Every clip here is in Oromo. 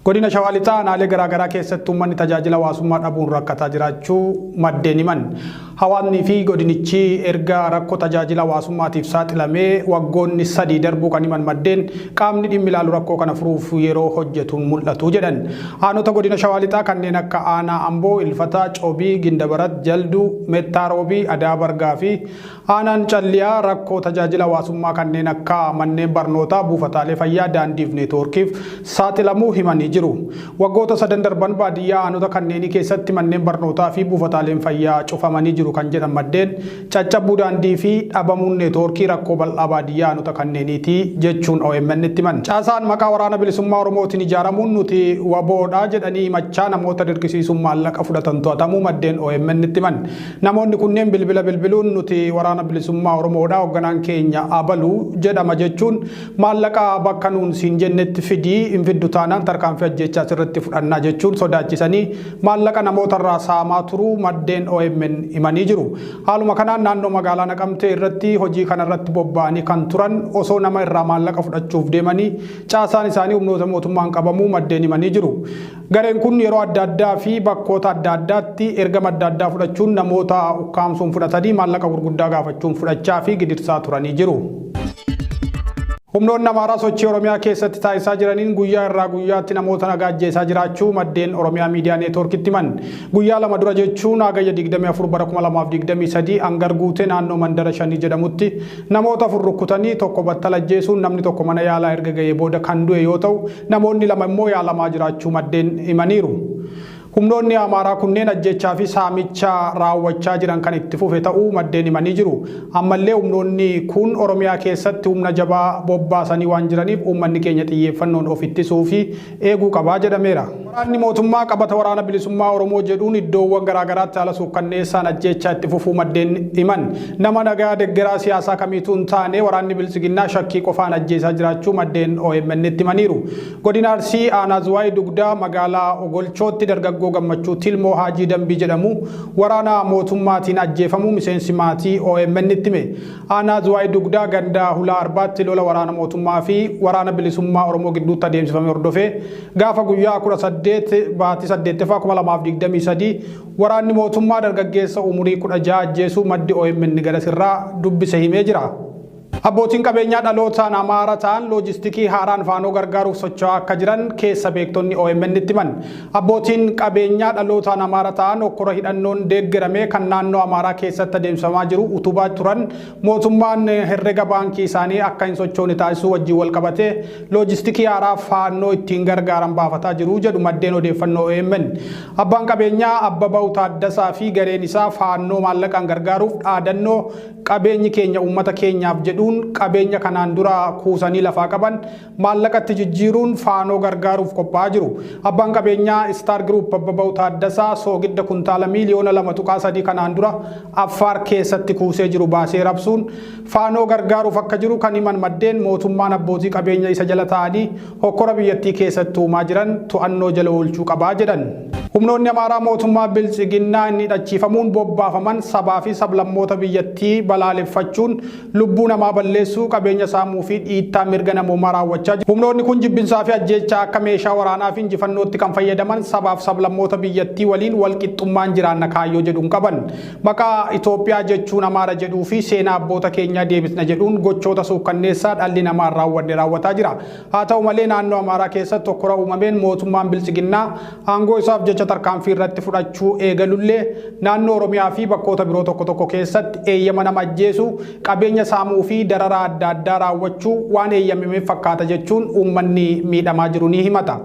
Godina Shawaa Lixaa aanaalee garaagaraa keessatti uummanni tajaajila hawaasummaa dhabuun rakkataa jiraachuu maddeen himan. Hawaasnii fi godinichi erga rakkoo tajaajila hawaasummaatiif saaxilamee waggoonni 3 darbuu kan himan maddeen, qaamni dhimmi ilaalu rakkoo kana furuuf yeroo hojjetuun mul'atu jedhan. Aanota godina Shawaa Lixaa kanneen akka aanaa Amboo, Ilfataa, Cobii, Gindabarat, Jalduu, Mettaa Roobii, Adaa Bargaa fi Aanaan Calliyaa rakkoo tajaajila hawaasummaa kanneen akka manneen barnootaa, buufataalee fayyaa, daandiif neetwoorkiif saaxilamuu himanii jiru. Waggoota sadan darban baadiyyaa aanota kanneenii keessatti manneen barnootaa fi buufataaleen fayyaa cufamanii jiru kan jedhan maddeen, caccabuu daandii fi dhabamuun neetwoorkii rakkoo bal'aa baadiyyaa aanota kanneeniiti jechuun OMN'tti himan. Caasaan maqaa Waraana Bilisummaa Oromootiin ijaaramuun nuti wbo dha jedhanii himachaa namoota dirqisiisuun maallaqa fudhatan to'atamuu maddeen OMN'tti himan. Namoonni kunneen bilbila bilbiluun nuti Waraana Bilisummaa Oromoodha, hogganaan keenya abalu jedhama jechuun maallaqa bakka nuun siin jennetti fidi, hin fiddu taanaan tarkaanfii ajjeechaa sirratti fudhanna jechuun sodaachisanii maallaqa namootarraa saamaa turuu maddeen omn himanii jiru. Haaluma kanaan naannoo magaalaa Naqamtee irratti hojii kanarratti bobba'anii kan turan osoo nama irraa maallaqa fudhachuuf deemanii caasaan isaanii humnoota mootummaan qabamuu maddeen himanii jiru. Gareen kun yeroo adda addaa fi bakkoota adda addaatti ergama adda addaa fudhachuun namoota ukkaamsuun fudhatanii maallaqa gurguddaa gaafachuun fudhachaa fi gidirsaa turanii jiru. Humnoonni Amaaraa sochii Oromiyaa keessatti taasisaa jiraniin guyyaa irraa guyyaatti namoota nagaa ajjeesaa jiraachuu maddeen Oromiyaa Miidiyaa Neetwoorkitti himan. Guyyaa 2 dura jechuun Hagayya 24 bara 2023 Angar Guutee naannoo Mandara Shanii jedhamutti Namoota 4 rukkutanii tokko battala ajjeesuun namni tokko mana yaalaa erga ga'ee booda kan du'e yoo ta'u, namoonni 2 immoo yaalamaa jiraachuu maddeen himaniiru. Humnoonni Amaaraa kunneen ajjeechaa fi saamicha raawwachaa jiran kan itti fufe ta'uu maddeen himanii jiru. Ammallee humnoonni kun Oromiyaa keessatti humna jabaa bobbaasanii waan jiraniif uummanni keenya xiyyeeffannoon of ittisuu fi eeguu qaba jedhameera. Waraanni mootummaa qabata Waraana Bilisummaa Oromoo jedhuun iddoowwan garaagaraatti haala suukkanneessaan ajjeechaa itti fufuu maddeen himan. Nama nagaa deggeraa siyaasaa kamiituu hin taane waraanni Biltsiginnaa shakkii qofaan ajjeesaa jiraachuu maddeen OMN'tti himaniiru. Godina Arsii Aanaa Zuwaay Dugdaa magaalaa Ogolchootti dargaggoo Gammachuu Tilmoo Haajii Dambii jedhamu waraana mootummaatiin ajjeefamuu miseensi maatii OMN'tti hime. Aanaa Zuwaay Dugdaa ganda Hulaa Arbaatti lola waraana mootummaa fi Waraana Bilisummaa Oromoo gidduutti adeemsifame hordofee gaafa guyyaa 18 baatii 8ffaa 2023 waraanni mootummaa dargaggeessa umurii 16 ajjeesuu maddi omn garasirraa dubbise himee jira. Abbootiin qabeenyaa dhalootaan Amaara ta'an loojistikii haaraan Faanoo gargaaruuf socho'aa akka jiran keessa beektonni OMN'tti himan. Abbootiin qabeenyaa dhalootaan Amaara ta'an hokkora hidhannoon deeggerame kan naannoo Amaaraa keessatti adeemsifamaa jiru utubaa turan mootummaan herrega baankii isaanii akka hin sochoone taasisuu wajjin walqabatee loojistikii haaraa Faannoo ittiin gargaaran baafataa jiru jedhu maddeen odeeffannoo omn. Abbaan qabeenyaa Abbabaw Taaddasaa fi gareen isaa Faannoo maallaqaan gargaaruuf dhaadannoo Qabeenyi keenya uummata keenyaaf jedhuun qabeenya kanaan dura kuusanii lafaa qaban maallaqatti jijjiiruun Faanoo gargaaruuf qophaa'aa jiru. Abbaan qabeenyaa Istaar Giruup Abbabaw Taaddasaa soogidda kuntaala miiliyoona 2.3 kanaan dura Affaar keessatti kuusee jiru baasee rabsuun Faanoo gargaaruuf akka jiru kan himan maddeen, mootummaan abbootii qabeenya isa jala taa'anii hokkora biyyattii keessatti uumaa jiran to'annoo jala oolchuu qaba jedhan. Humnoonni Amaaraa mootummaa Biltsiginnaan hidhachiifamuun bobbaafaman sabaa fi sablammoota biyyattii balaaleffachuun lubbuu namaa balleessuu, qabeenya saamuu fi dhiittaa mirga namoomaa raawwachaa jiru. Humnoonni kun jibbinsaa fi ajjeechaa akka meeshaa waraanaa fi injifannootti kan fayyadaman sabaaf sablammoota biyyattii waliin walqixxummaan jiraanna kaayyoo jedhu hin qaban. Maqaa Itoophiyaa jechuun Amaara jedhuu fi seenaa abboota keenyaa deebisna jedhuun gochoota suukkanneessaa dhalli namaa hin raawwanne raawwataa jira. Haa ta'u malee naannoo Amaaraa keessatti hokkora uumameen mootummaan Biltsiginnaa aangoo isaaf jecha tarkaanfii irratti fudhachuu eegalullee naannoo Oromiyaa fi bakkoota biroo tokko tokko keessatti eeyyama nama ajjeesuu, qabeenya saamuu fi dararaa adda addaa raawwachuu waan eeyyamameef fakkaata jechuun uummanni miidhamaa jiru ni himata.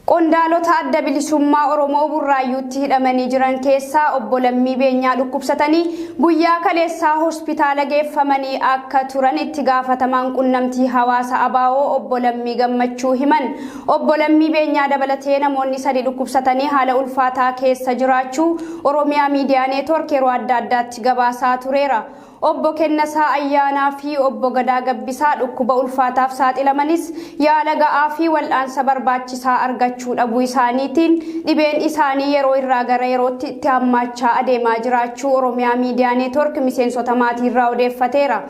Qondaalota Adda Bilisummaa Oromoo Burraayyuutti hidhamanii jiran keessaa Obbo Lammii Beenyaa dhukkubsatanii guyyaa kaleessaa hospitaala geeffamanii akka turan itti gaafatamaan qunnamtii hawaasa ABO Obbo Lammii Gammachuu himan. Obbo Lammii Beenyaa dabalatee namoonni sadi dhukkubsatanii haala ulfaataa keessa jiraachuu Oromiyaa Miidiyaa Neetwork yeroo adda addaatti gabaasaa tureera. Obbo Kennasaa Ayyaanaa fi Obbo Gadaa Gabbisaa dhukkuba ulfaataaf saaxilamanis yaala ga'aa fi wal'aansa barbaachisaa argachuu dhabuu isaaniitiin dhibeen isaanii yeroo irraa gara yerootti itti hammaachaa adeemaa jiraachuu Oromiyaa Miidiyaa Neetwork miseensota maatiirraa odeeffateera.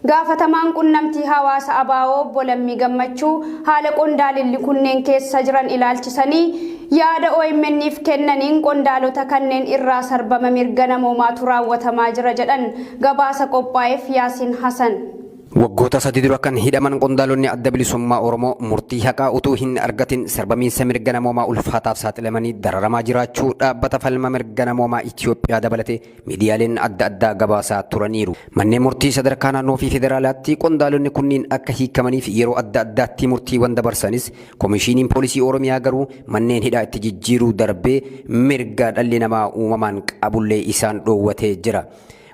Gaafatamaan qunnamtii hawaasa ABO obbo Lammii Gammachuu haala qondaalilli kunneen keessa jiran ilaalchisanii yaada OMN'f kennaniin qondaalota kanneen irraa sarbama mirga namoomaatu raawwatamaa jira jedhan. Gabaasa qophaa'eef Yaasiin Hasan. Waggoota 3 dura kan hidhaman qondaalonni Adda Bilisummaa Oromoo murtii haqaa utuu hin argatin sarbamiinsa mirga namoomaa ulfaataaf saaxilamanii dararamaa jiraachuu dhaabbata falma mirga namoomaa Itiyoophiyaa dabalatee miidiyaaleen adda addaa gabaasaa turaniiru. Manneen murtii sadarkaa naannoo fi federaalaatti qondaalonni kunniin akka hiikamaniif yeroo adda addaatti murtiiwwan dabarsanis Komishiiniin Poolisii Oromiyaa garuu manneen hidhaa itti jijjiiruu darbee mirga dhalli namaa uumamaan qabullee isaan dhoowwatee jira.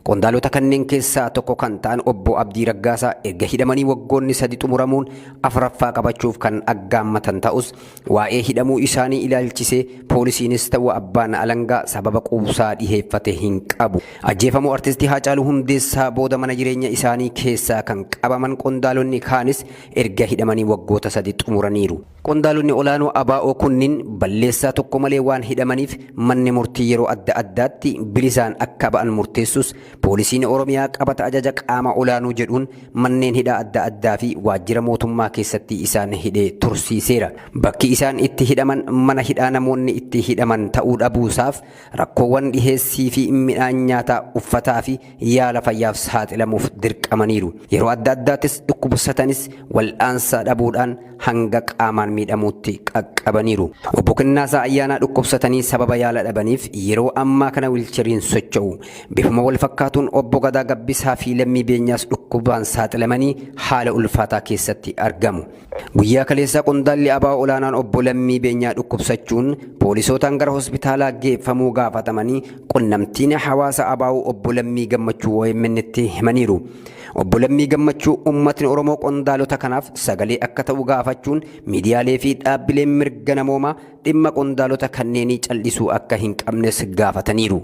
Qondaalota kanneen keessaa tokko kan ta'an Obbo Abdii Raggaasaa erga hidhamanii waggoonni sadi xumuramuun afraffaa qabachuuf kan aggaammatan ta'us waa'ee hidhamuu isaanii ilaalchisee poolisiinis ta'u abbaan alangaa sababa quubsaa dhiheeffate hin qabu. Ajjeefamuu Artisti Haacaaluu Hundeessaa booda mana jireenya isaanii keessaa kan qabaman qondaalonni kaanis erga hidhamanii waggoota sadi xumuraniiru. Qondaalonni olaanoo ABO kunniin balleessaa tokko malee waan hidhamaniif manni murtii yeroo adda addaatti bilisaan akka ba'an murteessus poolisiin Oromiyaa qabata ajaja qaama olaanuu jedhuun manneen hidhaa adda addaa fi waajjira mootummaa keessatti isaan hidhee tursiiseera. Bakki isaan itti hidhaman mana hidhaa namoonni itti hidhaman ta'uu dhabuusaaf rakkoowwan dhiheessii fi midhaan nyaataa, uffataa fi yaala fayyaaf saaxilamuuf dirqamaniiru. Yeroo adda addaattis dhukkubsatanis wal'aansa dhabuudhaan hanga qaamaan miidhamuutti qaqqabaniiru. Obbo Kennaasaa Ayyaanaa dhukkubsatanii sababa yaala dhabaniif yeroo ammaa kana wiilcheriin socho'u. Bifuma walfakkaatuun Obbo Gadaa Gabbisaa fi Lammii Beenyaas dhukkubaan saaxilamanii haala ulfaataa keessatti argamu. Guyyaa kaleessaa qondaalli ABO olaanaan Obbo Lammii Beenyaa dhukkubsachuun poolisootaan gara hospitaalaa geeffamuu gaafatamanii qunnamtiin hawaasa ABO Obbo Lammii Gammachuu OMN'tti himaniiru. Obbo Lammii Gammachuu uummatni Oromoo qondaalota kanaaf sagalee akka ta'u gaafachuun miidiyaalee fi dhaabbileen mirga namoomaa dhimma qondaalota kanneenii cal'isuu akka hin qabnes gaafataniiru.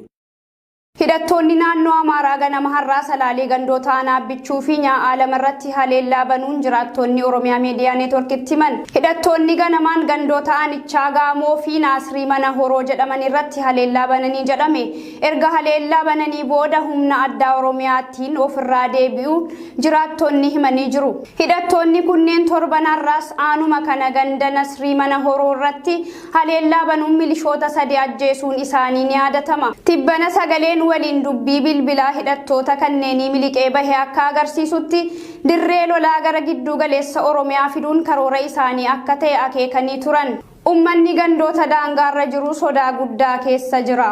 Hidhattoonni naannoo Amaaraa ganama har'aa Salaalee gandoota aanaa Abbichuu fi Nyaa'aa lamarratti haleellaa banuun jiraattonni Oromiyaa Miidiyaa Neetworkitti himan. Hidhattoonni ganamaan gandoota aanichaa Gaamoo fi Naasrii Mana Horoo jedhaman irratti haleellaa bananii jedhame. Erga haleellaa bananii booda humna addaa Oromiyaattiin ofirraa deebi'uu jiraattonni himanii jiru. Hidhattoonni kunneen torban har'aas aanuma kana ganda Nasrii Mana Horoo irratti haleellaa banuun milishoota 3 ajjeesuun isaanii ni yaadatama. Tibbana sagaleen waliin dubbii bilbilaa hidhattoota kanneenii miliqee bahe akka agarsiisutti dirree lolaa gara gidduu galeessa Oromiyaa fiduun karoora isaanii akka ta'e akeekanii turan. Ummanni gandoota daangaarra jiru sodaa guddaa keessa jira.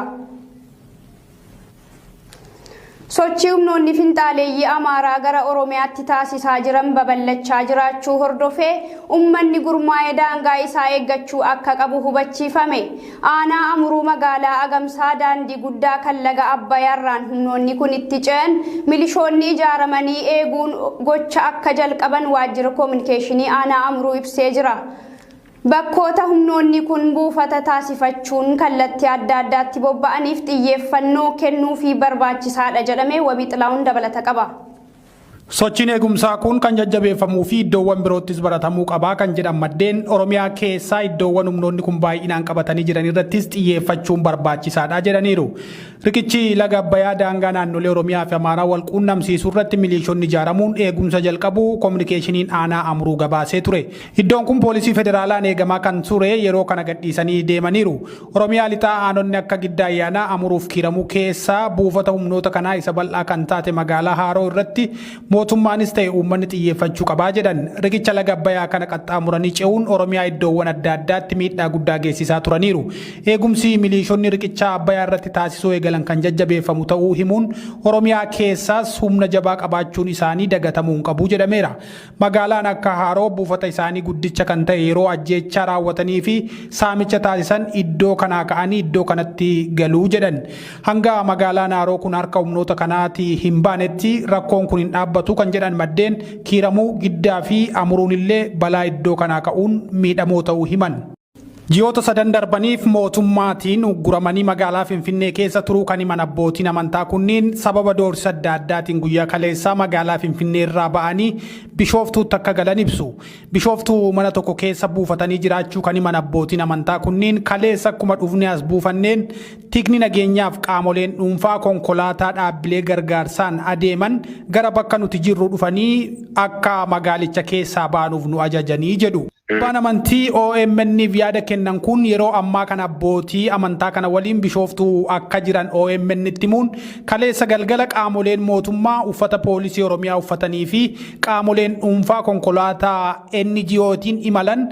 Sochii humnoonni finxaaleeyyii Amaaraa gara Oromiyaatti taasisaa jiran babal'achaa jiraachuu hordofee ummanni gurmaa'ee daangaa isaa eeggachuu akka qabu hubachiifame. Aanaa Amuruu magaalaa Agamsaa daandii guddaa kan laga Abbayaarraan humnoonni kun itti ce'an milishoonni ijaaramanii eeguun gocha akka jalqaban waajjira koominikeeshinii aanaa Amuruu ibsee jira. Bakkoota humnoonni kun buufata taasifachuun kallattii adda addaatti bobba'aniif xiyyeeffannoo kennuufii barbaachisaadha jedhame. Wabii Xilaa'uun dabalata qaba. Sochiin eegumsaa kun kan jajjabeeffamuu fi iddoowwan biroottis baratamuu qabaa kan jedhan maddeen Oromiyaa keessaa iddoowwan humnoonni kun baay'inaan qabatanii jiran irrattis xiyyeeffachuun barbaachisaadha jedhaniiru. Riqichi laga Abbayaa daangaa naannolee Oromiyaa fi Amaaraa wal quunnamsiisu irratti miliishonni ijaaramuun eegumsa jalqabuu kominikeeshiniin aanaa Amuruu gabaasee ture. Iddoon kun poolisii federaalaan eegamaa kan ture yeroo kana gadhiisanii deemaniiru. Oromiyaa lixaa aanonni akka Giddaa Ayyaanaa, Amuruuf Kiiramuu keessaa buufata humnoota kanaa isa bal'aa kan taate magaalaa Haaroo irratti mootummaanis ta'e uummanni xiyyeeffachuu qabaa jedhan. Riqicha laga Abbayaa kana qaxxaamuranii ce'uun Oromiyaa iddoowwan adda addaatti miidhaa guddaa geessisaa turaniiru. Eegumsi miliishonni riqichaa Abbayaa irratti taasisuu eegalan kan jajjabeeffamu ta'uu himuun Oromiyaa keessaas humna jabaa qabaachuun isaanii dagatamuu hin qabu jedhameera. Magaalaan akka Haaroo buufata isaanii guddicha kan ta'e yeroo ajjeechaa raawwatanii fi saamicha taasisan iddoo kanaa ka'anii iddoo kanatti galuu jedhan. Hanga magaalaan Haaroo kun harka humnoota kanaatii hin baanetti rakkoon kun hin dhaabbatu kan jedhan maddeen Kiiramuu, Giddaa fi Amuruun illee balaa iddoo kanaa ka'uun miidhamoo ta'uu himan. Ji'oota sadan darbaniif mootummaatiin ugguramanii magaalaa Finfinnee keessa turuu kan himan abbootiin amantaa kunniin, sababa doorsisa adda addaatiin guyyaa kaleessaa magaalaa Finfinnee irraa ba'anii Bishooftuutti akka galan ibsu. Bishooftuu mana tokko keessa buufatanii jiraachuu kan himan abbootiin amantaa kunniin, kaleessa akkuma dhufnee as buufanneen tikni nageenyaaf qaamoleen dhuunfaa konkolaataa dhaabbilee gargaarsaan adeeman gara bakka nuti jirru dhufanii akka magaalicha keessaa baanuuf nu ajajanii jedhu. Abbaan amantii OMN'f yaada kennan kun yeroo ammaa kana abbootii amantaa kana waliin Bishooftuu akka jiran OMN itti himuun, kaleessa galgala qaamoleen mootummaa uffata poolisii Oromiyaa uffatanii fi qaamoleen dhuunfaa konkolaataa NGOtiin imalan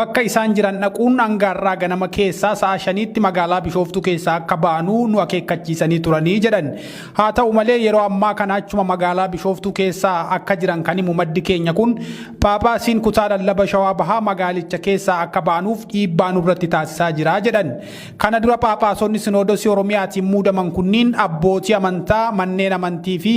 bakka isaan jiran dhaquun hanga har'aa ganama keessaa sa'a 5tti magaalaa Bishooftuu keessaa akka baanu nu akeekkachiisanii turanii jedhan. Haa ta'u malee, yeroo ammaa kana achuma magaalaa Bishooftuu keessa akka jiran kan himu maddi keenya kun, Phaaphaasiin kutaa lallaba Shawaa Bahaa magaalicha keessaa akka baanuuf dhiibbaa nurratti taasisaa jira jedhan. Kana dura Phaaphaasonni Sinoodosii Oromiyaatiin muudaman kunniin abbootii amantaa, manneen amantii fi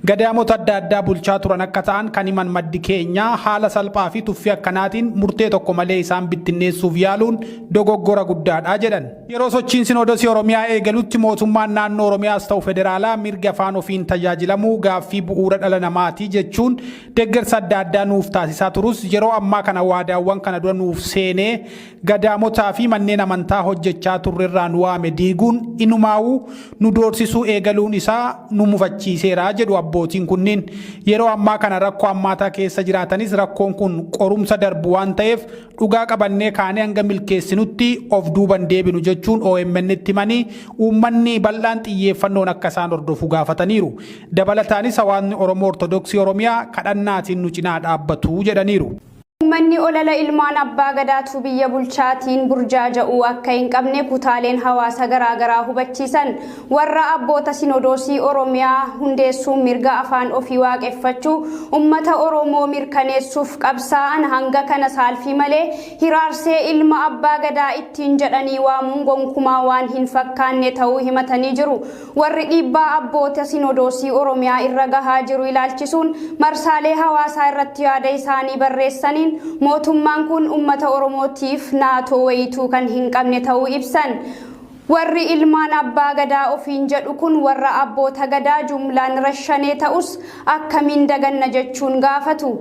gadaamota adda addaa bulchaa turan akka ta'an kan himan maddi keenya, haala salphaa fi tuffii akkanaatiin murtee tokko malee isaan bittinneessuuf yaaluun dogoggora guddaadha jedhan. Yeroo sochiin Sinoodosii Oromiyaa eegalutti mootummaan naannoo Oromiyaas ta'u federaalaa mirgi afaan ofiin tajaajilamuu gaaffii bu'uura dhala namaati jechuun deeggarsa adda addaa nuuf taasisaa turus, yeroo ammaa kana waadaawwan kana dura nuuf seenee gadaamotaa fi manneen amantaa hojjechaa turrerraa nu waame diiguun, inumaawuu nu doorsisuu eegaluun isaa nu mufachiiseera jedhu abbootiin kunniin. Yeroo ammaa kana rakkoo hammaataa keessa jiraatanis, rakkoon kun qorumsa darbu waan ta'eef dhugaa qabannee kaanee hanga milkeessinutti of duuban deebinu jechuun OMN itti himanii, uummanni bal'aan xiyyeeffannoon akka isaan hordofu gaafataniiru. Dabalataanis hawaasni Oromoo Ortodoksii Oromiyaa kadhannaatiin nu cinaa dhaabbatu jedhaniiru. Uummanni olala ilmaan abbaa gadaatu biyya bulchaatiin burjaaja'uu akka hin qabne kutaaleen hawaasa garaagaraa hubachiisan. Warra abboota Sinodoosii Oromiyaa hundeessuun mirga afaan ofii waaqeffachuu uummata Oromoo mirkaneessuuf qabsaa'an hanga kana saalfii malee hiraarsee ilma abbaa gadaa ittiin jedhanii waamuun gonkumaa waan hin fakkaanne ta'uu himatanii jiru. Warri dhiibbaa abboota Sinodoosii Oromiyaa irra gahaa jiru ilaalchisuun marsaalee hawaasaa irratti yaada isaanii barreessaniin, mootummaan kun uummata Oromootiif naatoo wayituu kan hin qabne ta'uu ibsan. Warri ilmaan abbaa gadaa ofiin jedhu kun warra abboota gadaa jumlaan rashanee ta'us akkamiin daganna jechuun gaafatu.